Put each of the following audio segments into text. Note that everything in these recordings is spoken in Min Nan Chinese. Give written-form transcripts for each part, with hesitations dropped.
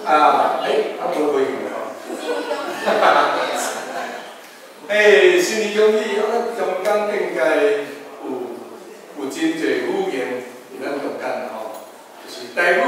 啊，欸，啊無回應吼。哈哈哈！欸，新年恭喜！啊，咱中間應該有真濟語言佇咱中間吼，就是台語，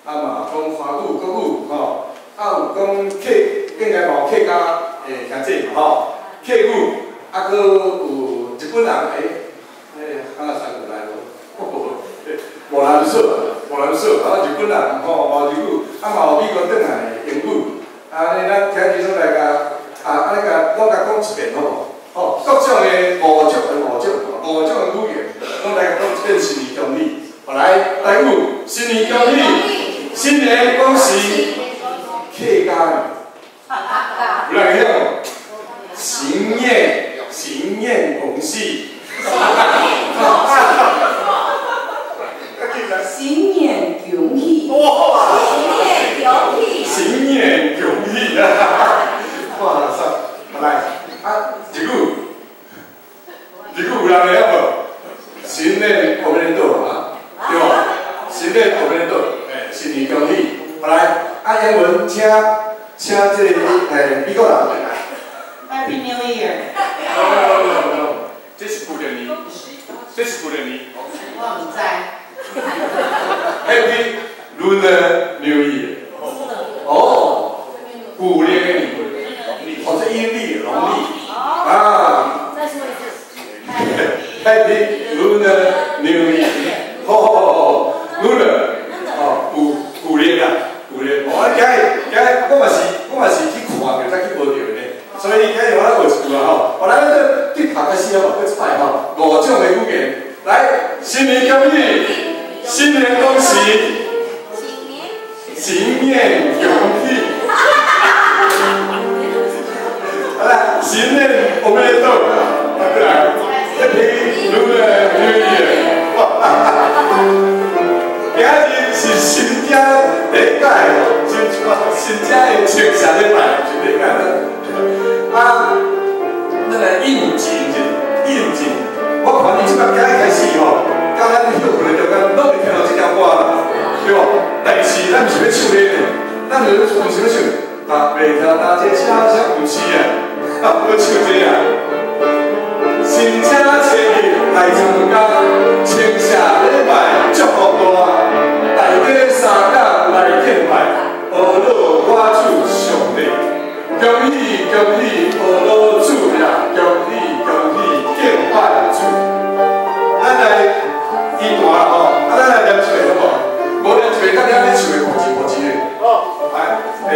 啊嘛講華語、國語吼，啊有講客，應該嘛有客家的兄弟嘛吼，客語，啊閣有日本人，欸，欸，啊三個來無？無難說，無難說，啊日本人吼，嘛有日語，啊嘛有美國轉來的英語，啊，呢咱今日攏來共，啊，按呢共攏共講一遍好無？吼，各種的五種的五種，五種的語言，攏來共講一遍新年恭喜。好來，台語新年恭喜，新年恭喜，客家語，有人會曉無？新年新年恭喜。新年恭喜！哇！新年恭喜！新年恭喜啊！哇塞，來啊，日語，日語有人會曉無？新年おめでとう啊，對無？新年おめでとう，欸，新年恭喜！來，啊，英文請請這個欸美國人來。 Happy New Year！ No no no no，這是舊年，這是舊年。我毋知。 Happy Lunar New Year！哦，舊曆的年，哦，這陰曆、農曆啊。再說一次。 Happy Lunar New Year！好好好好，Lunar，哦，舊舊曆啦，舊曆。哦，今日今日我嘛是去看著才去學著的呢，所以今日我來學一句啊吼。我來，咱對頭開始好無？閣一擺吼，五種的語言，來，新年恭喜！新年恭喜！新年恭喜！好啦，新年おめでとう！啊，過來，Happy Lunar New Year！今日是新正第一擺，新新正的穿啥禮拜，是第一擺。啊，咱來應景者，應景。我看你這擺今日開始吼，佮咱歇睏的中間，攏會聽到這條歌啦，對無？但是咱毋是欲唱這个，咱毋是欲唱，啊，袂聽大街車車毋是啊，啊，欲唱這个啊。新正初一來參加，穿啥禮拜祝福大，大家三工來敬拜，阿羅我主上帝，恭喜恭喜阿羅主呀，恭喜恭喜敬拜主。咱來一段吼，啊，咱來念一遍好無？無念一遍，等下咧唱會無字無字的。來，欸，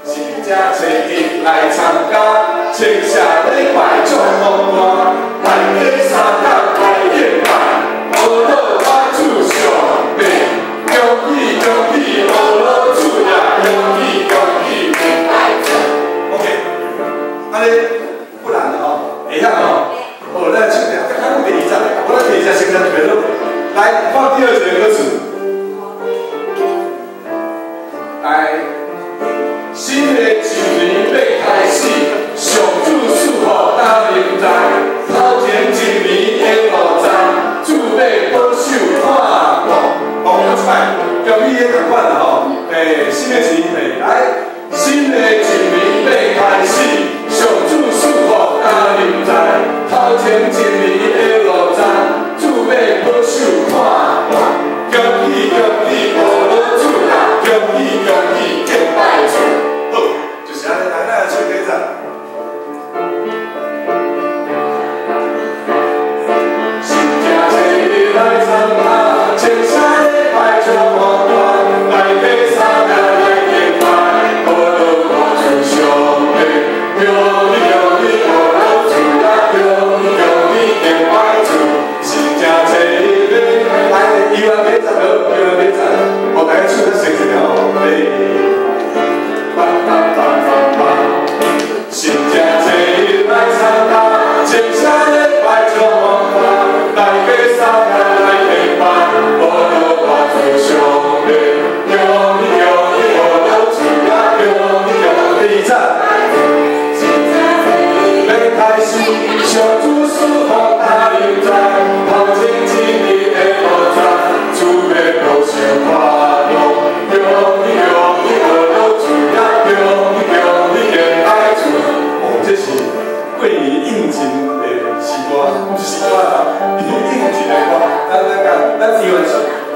新正初一來參加，穿啥禮拜祝福大，大家三工來敬拜，阿羅我主上帝，恭喜恭喜阿羅主呀，恭喜恭喜敬拜主。OK，按呢不難吼，會曉吼。好，咱來唱一下，較較第二節，我來第二節先來一遍好。來，放第二節歌詞。來，新的一年欲開始，上主賜福咱臨在，頭前一年的路在，主欲保守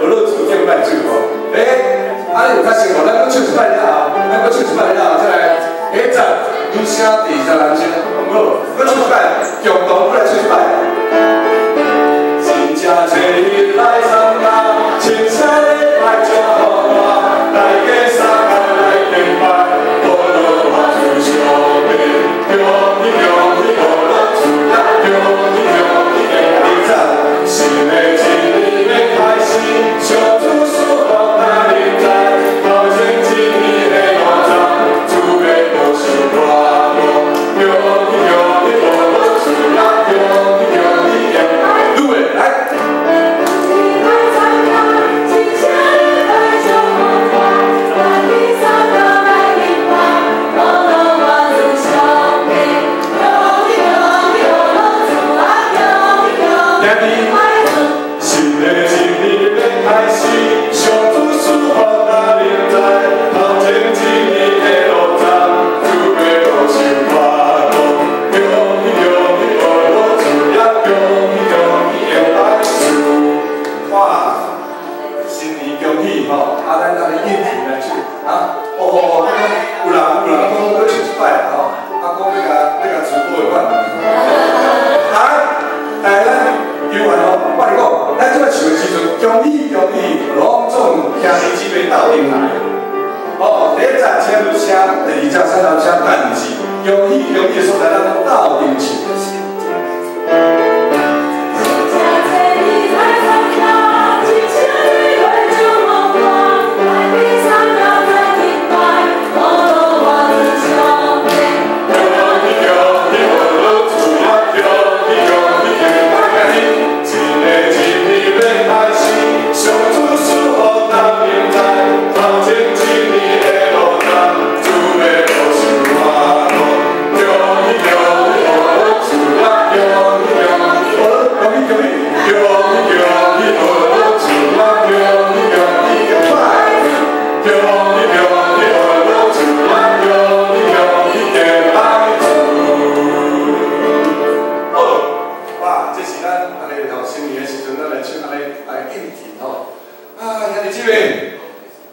呵樂主敬拜主吼。啊，你有較熟無？咱閣唱一擺了後，咱閣唱一擺了後，再來下一節女聲，第二節男聲，好無？閣唱一擺，共同閣來唱一擺。真正濟人來參加，親切禮拜祝福我，大家相共來敬拜，呵樂我主上帝，恭喜恭喜呵樂主呀，恭喜恭喜第二節，新的一年欲開始，上主賜福咱臨在，頭前一年的路途，主欲保守我路，恭喜恭喜呵樂主呀，恭喜恭喜女的來。新的一年欲開始，上主賜福咱臨在，頭前一年的路途，主欲保守我路，恭喜恭喜呵樂主呀，恭喜恭喜敬拜主。哇！新年恭喜吼！啊，咱按呢應酬來唱啊！哦，有人講閣唱一擺吼，啊，講欲共主播的款。來，咱游完吼，我來講，咱這擺唱的時陣，恭喜恭喜，攏總兄弟姊妹鬥陣來。哦，第一節請女聲，第二節請男聲，但是恭喜恭喜的所在，咱攏鬥陣唱。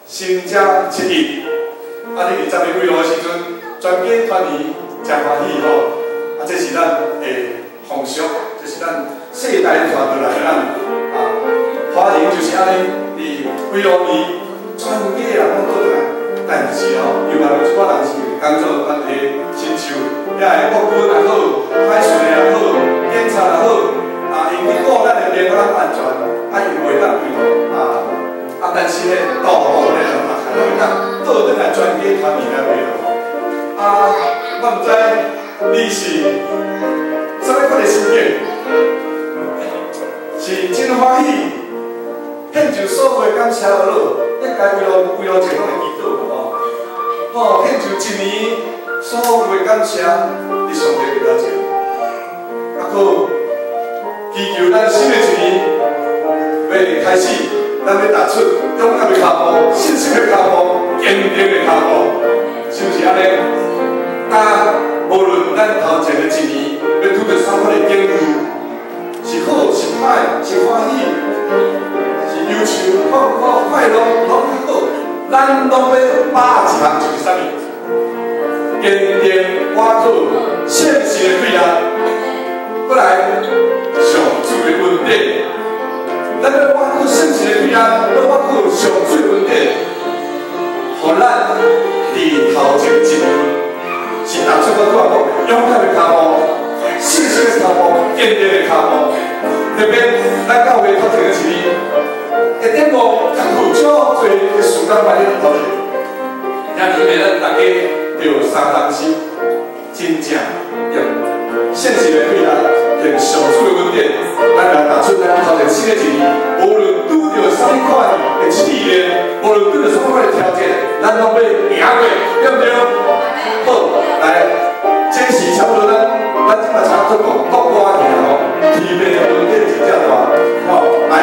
新正七日，啊！你伫十月几号的時陣，全家團圓，誠歡喜吼！啊，這是咱的風俗，這是咱世代傳落來咱啊，華人就是按呢，佇圍爐年，全家人攏倒轉來。但是吼，有一寡人是工作關係，親像遐个國軍也好，海巡的也好，警察也好，啊，𪜶去顧咱的地方安全，啊，𪜶袂當圍爐啊。啊，但是呢，大部分的人嘛，攏會當倒轉來全家團圓來圍爐。啊，我毋知你是啥物款的心境，是真歡喜，獻上所有的感謝呵樂，應該圍爐圍爐前攏會祈禱吼。吼，獻上一年所有的感謝，佇上帝面前。啊，閣祈求咱新的一年欲開始。咱欲踏出勇敢的跤步，信心的跤步，堅定的跤步，是毋是按呢？啊，無論咱頭前的一年欲拄著啥款的境遇，是好是歹，是歡喜，是憂愁、痛苦、快樂，攏好，咱攏欲把握一項，就是啥物？堅定倚靠聖神的氣力，閣來上主的恩典。咱欲倚靠聖神的氣力，欲倚靠上主的恩典，予咱佇頭前一年是踏出我拄仔講勇敢的跤步、信心的跤步、堅定的跤步。特別咱教會頭前的一年，會點五艱苦足濟的時間擺佇頭前，遐爾咱大家著相同心，真正用聖神的氣力，用上主的恩典，咱來踏出咱頭前新的一年。無論拄著啥物款的試煉，無論拄著啥物款的挑戰，咱攏欲贏過，對毋對？好，來，這是差不多咱這擺差不多講國歌去吼，天父的恩典真正大，吼，來。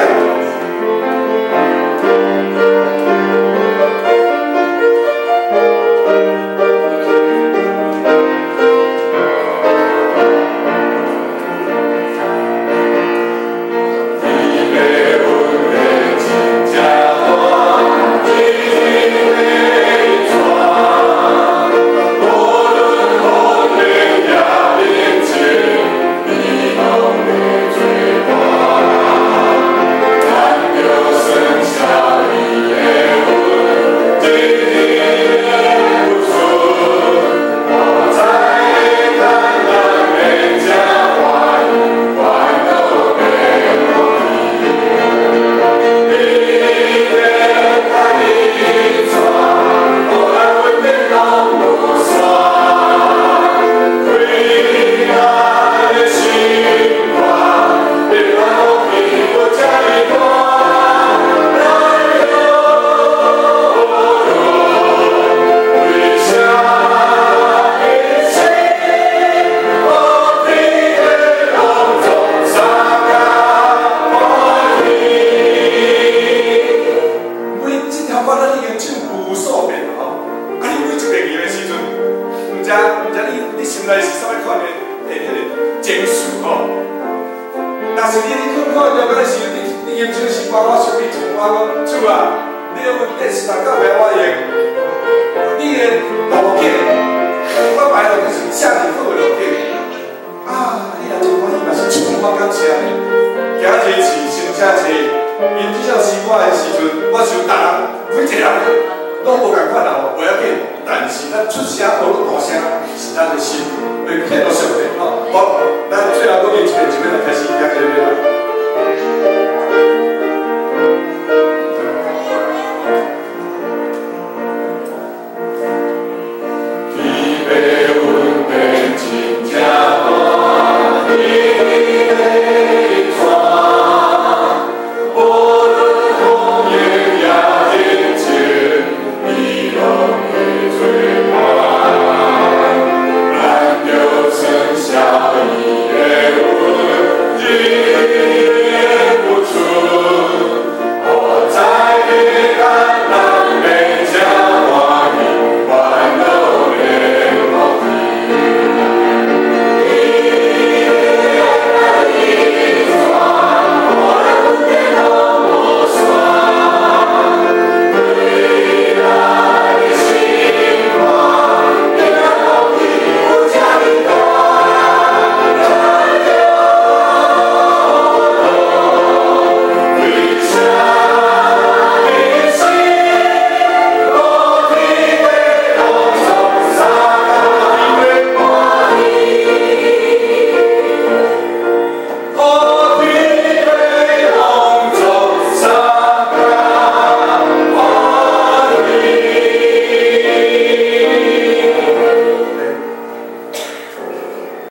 天父恩典真正主啊，你有電視台到尾我用，你的路徑，我排路就是遮爾好的路徑。啊，你若真歡喜嘛是充滿感謝呢。今日是乘車坐，𪜶這首詩歌的時陣，我想逐人每一個人攏無仝款啦吼，無要緊。但是咱出聲無論大聲，是咱的心欲見到上帝吼。好，咱最後閣一遍，一遍來開始今日禮拜。